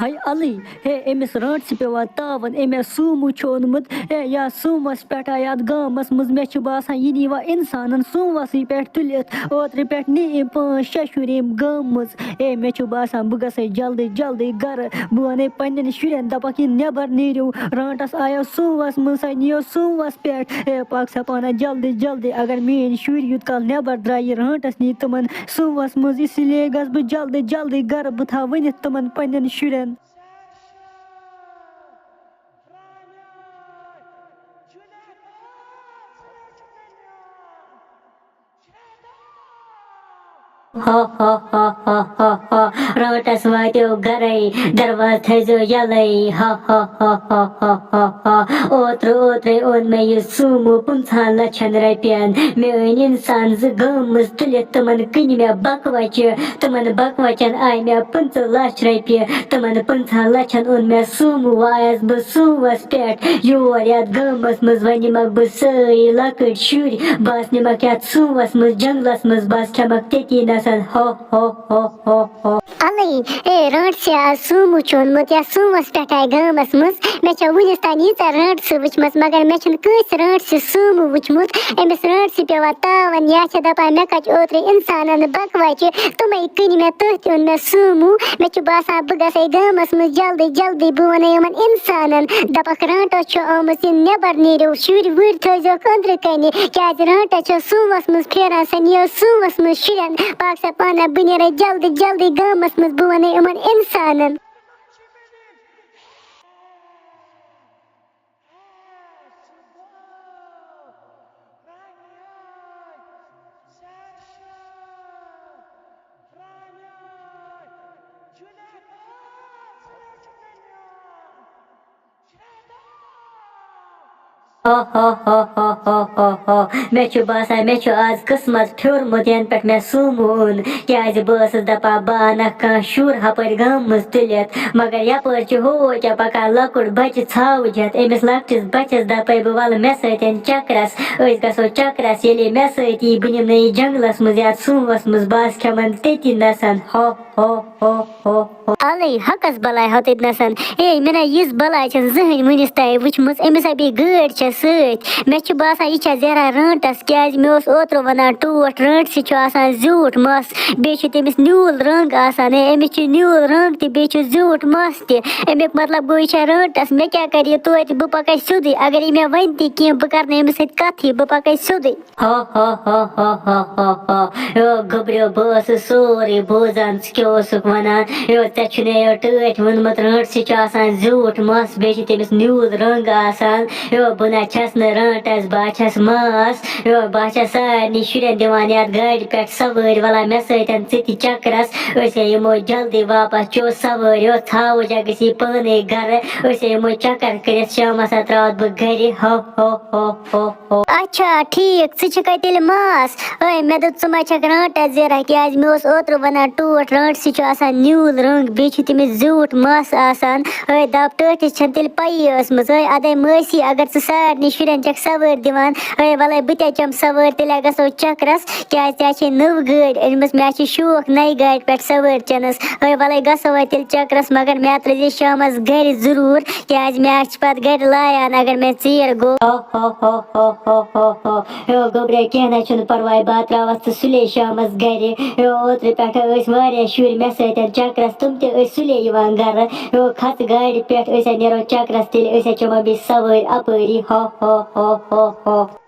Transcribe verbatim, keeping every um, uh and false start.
ہاے اَلٕے، ہے أمِس رانٛٹسہِ پیوان تاوَن، أمۍ ہا سومو چھُ اوٚنمُت، ہے یا سوموَس پٮ۪ٹھ آے اَتھ گامَس منٛز، مےٚ چھُ باسان یہِ نی وۄنۍ اِنسانَن سوموَسٕے پٮ۪ٹھ تُلِتھ۔ اوترٕ پٮ۪ٹھ نی أمۍ پانٛژھ شےٚ شُرۍ أمۍ گامہٕ منٛز۔ اے، مےٚ چھُ باسان بہٕ گژھٕ جلدی جلدی گرٕ۔ بہٕ وَنے پننٮ۪ن شُرٮ۪ن، دَپَکھ، یہِ نٮ۪بر نیٖرِو۔ رانٛٹَس آیو سوموَس منٛز، سۄ نِیو سوموَس پٮ۪ٹھ۔ اے، پَکھ سا پانہ جلدی جلدی، اگر میٛٲنۍ شُرۍ یوٗت کال نٮ۪بر درٛایہِ، یہِ رانٛٹَس نی تِمَن سوموَس منٛز۔ اسی لیے گژھٕ بہٕ جلدی جلدی گرٕ، بہٕ تھاوٕ ؤنِتھ تِمَن پننٮ۪ن شُرٮ۪ن۔ ہا ہا ہا ہا ہا ہا۔ رانٛٹس واتیو گرے، دروازٕ تھٲیزیو یلے۔ ہا ہا ہا ہا ہا ہا ہا۔ اوترٕ اوترے اوٚن مےٚ یہِ سومو پٕنٛژٕہن لچھن رۄپین۔ مےٚ أنۍ انسان زٕ گٲمٕژ تُلِتھ، تِمن کٕنۍ مےٚ بکوچہِ۔ تِمن بکوچن آیہِ مےٚ پٕنٛژٕہ لچھ رۄپیہِ۔ تِمن پٕنٛژٕہن لچھن اوٚن مےٚ سومو۔ وۄنۍ آیس بہٕ سوموس پٮ۪ٹھ یور یتھ گامس منٛز۔ وۄنۍ نِمکھ بہٕ سٲری لۄکٕٹۍ شُرۍ، بس نِمکھ یتھ سوموس منٛز، جنگلس منٛز، بس کھٮ۪مکھ تٔتی نسن۔ ہو ہو ہو ہو ہو۔ الے، اے رانٛٹسہِ آز سومو چھُ اوٚنمُت یا سوموس پٮ۪ٹھ آیہِ گامس منٛز۔ مےٚ چھےٚ وُنِس تام ییٖژاہ رانٛٹسہٕ وٕچھمژ، مگر مےٚ چھُنہٕ کٲنٛسہِ رانٛٹسہِ سومو وٕچھمُت۔ أمِس رانٛٹسہِ پیوان تاوَن، یا چھےٚ دَپان، مےٚ کَتہِ اوترٕ اِنسانَن بَکوَچہِ، تِمَے کٕنۍ مےٚ، تٔتھۍ اوٚن مےٚ سومو۔ مےٚ چھُ باسان، بہٕ گژھٕ ہے گامَس منٛز جلدی جلدی، بہٕ وَنہٕ یِمَن اِنسانَن، دَپَکھ، رانٛٹَس چھُ آمُت، یہِ نٮ۪بَر نیٖرِو، شُرۍ وُرۍ تھٲیزیوکھ أنٛدرٕ کَنہِ، کیٛازِ رانٛٹَس چھےٚ سوموَس منٛز پھیران، سۄ نِیو سوموَس منٛز شُرٮ۪ن۔ پَکھ سا پانہ، بہٕ نیرے جلدی جلدی گامَس منٛز، بہٕ وَنہٕ یِمَن اِنسانَن۔ ہا ہا ہا ہا ہا ہا ہا۔ مےٚ چھُ باسان، مےٚ چھُ آز قٕسمت پھیوٗرمُت، یَنہٕ پٮ۪ٹھ مےٚ سومو اوٚن۔ کیٛازِ بہٕ ٲسٕس دَپان، بہٕ اَنَکھ کانٛہہ شُر ہَپٲرۍ گامہٕ منٛز تُلِتھ۔ مگر یَپٲرۍ چھُ ہُہ کیٛاہ پَکان لۄکُٹ بَچہٕ ژھاوُج ہٮ۪تھ۔ أمِس لۄکٹِس بَچَس دَپَے بہٕ، وَلہٕ مےٚ سۭتۍ چَکرَس۔ أسۍ گژھو چَکرَس۔ ییٚلے مےٚ سۭتۍ یی، بہٕ نِمہٕ نہٕ یہِ جنٛگلَس منٛز یا سوموَس منٛز، بہٕ حظ کھٮ۪مَن تٔتی نَسَن۔ ہا ہا ہا ہا ہا۔ الے حقس بلاے ہو تتہِ نسن۔ اے، مےٚ نہ یِژھ بلاے چھَنہٕ زٕہٕنۍ وُنِس تام وٕچھمٕژ۔ أمِس ہا بیٚیہِ گٲڑۍ چھےٚ سۭتۍ۔ مےٚ چھُ باسان، یہِ چھےٚ زیران رانٛٹس، کیٛازِ مےٚ اوس اوترٕ وَنان، ٹوٹھ رانٛٹسہِ چھُ آسان زیوٗٹھ مَس، بیٚیہِ چھُ تٔمِس نیوٗل رنٛگ آسان۔ اے، أمِس چھُ نیوٗل رنٛگ تہِ، بیٚیہِ چھُ زیوٗٹھ مَس تہِ۔ اَمیُک مطلب گوٚو، یہِ چھےٚ رانٛٹس۔ مےٚ کیٛاہ کَرِ یہِ توتہِ؟ بہٕ پَکَے سیوٚدُے۔ اگر یہِ مےٚ وَنہِ تہِ کینٛہہ، بہٕ کَرٕ نہٕ أمِس سۭتۍ کَتھٕے، بہٕ پَکَے سیوٚدُے۔ ہا ہا ہا ہا ہا ہا ہا۔ یو گوٚبریو، بہٕ ٲسٕس سورُے بوزان، ژٕ کیٛاہ اوسُکھ وَنان۔ یو، ژےٚ چھُنے یو ٹٲٹھۍ ووٚنمُت، رانٛٹسہِ چھُ آسان زیوٗٹھ مَس، بیٚیہِ چھُ تٔمِس نیوٗل رنٛگ آسان۔ یو، بہٕ نہ چھَس نہٕ رانٛٹَس، بہٕ ہا چھَس ماس۔ یو، بہٕ ہا چھَس سارنٕے شُرٮ۪ن دِوان یَتھ گاڑِ پٮ۪ٹھ سوٲرۍ، وَلہ مےٚ سۭتۍ ژٕ تہِ چَکرَس۔ أسۍ ہے یِمو جلدی واپَس، چیوٚو سوٲرۍ، یو، ژھاوُج ہا گٔژھی پانَے گَرٕ۔ أسۍ ہے یِمو چَکَر کٔرِتھ، شامَس ہا ترٛاوَتھ بہٕ گَرِ۔ ہو ہو ہو ہو ہو۔ اچھا، ٹھیٖک، ژٕ چھَکھے تیٚلہِ ماس؟ ہے، مےٚ دوٚپ، ژٕ ما چھَکھ رانٛٹَس زیران؟ کیٛازِ مےٚ اوس اوترٕ وَنان، ٹوٹھ رانٛٹسہِ چھُ آسان نیوٗل رنٛگ، بیٚیہِ چھُ تٔمِس زیوٗٹھ مَس آسان۔ ہے، دَپ، ٹٲٹھِس چھَنہٕ تیٚلہِ پَیی ٲسمٕژ۔ ہے، اَدَے مٲسی، اگر ژٕ سارنٕے شُرٮ۪ن چھَکھ سوٲرۍ دِوان، ہے، وَلَے بہٕ تہِ چَمہٕ سوٲرۍ، تیٚلہِ گژھو چَکرَس، کیٛازِ ژےٚ چھے نٔو گٲڑۍ أنمٕژ، مےٚ چھِ شوق نَیہِ گاڑِ پٮ۪ٹھ سوٲرۍ چَنَس۔ ہے، وَلَے گژھو وۄنۍ تیٚلہِ چَکرَس، مگر مےٚ ترٛٲیزِ شامَس گَرِ ضروٗر، کیٛازِ مےٚ چھِ پَتہٕ گَرِ لایان، اگر مےٚ ژیر گوٚو۔ ہو ہو ہو ہو ہو ہو ہو۔ ہیو گوٚبرے، کینٛہہ نہ چھُنہٕ پرواے، بہٕ ترٛاوَتھ ژٕ سُلے شامَس گَرِ۔ ہیو اوترٕ پٮ۪ٹھٕ ٲسۍ واریاہ شُرۍ مےٚ سۭتۍ چَکرَس، تِم تہِ ٲسۍ سُلے یِوان گَرٕ۔ ہیو کھَس گاڑِ پٮ۪ٹھ، أسۍ ہا نیرو چَکرَس، تیٚلہِ أسۍ ہا چَمو بیٚیہِ سوٲرۍ اَپٲری۔ ہو ہو ہو ہو ہو۔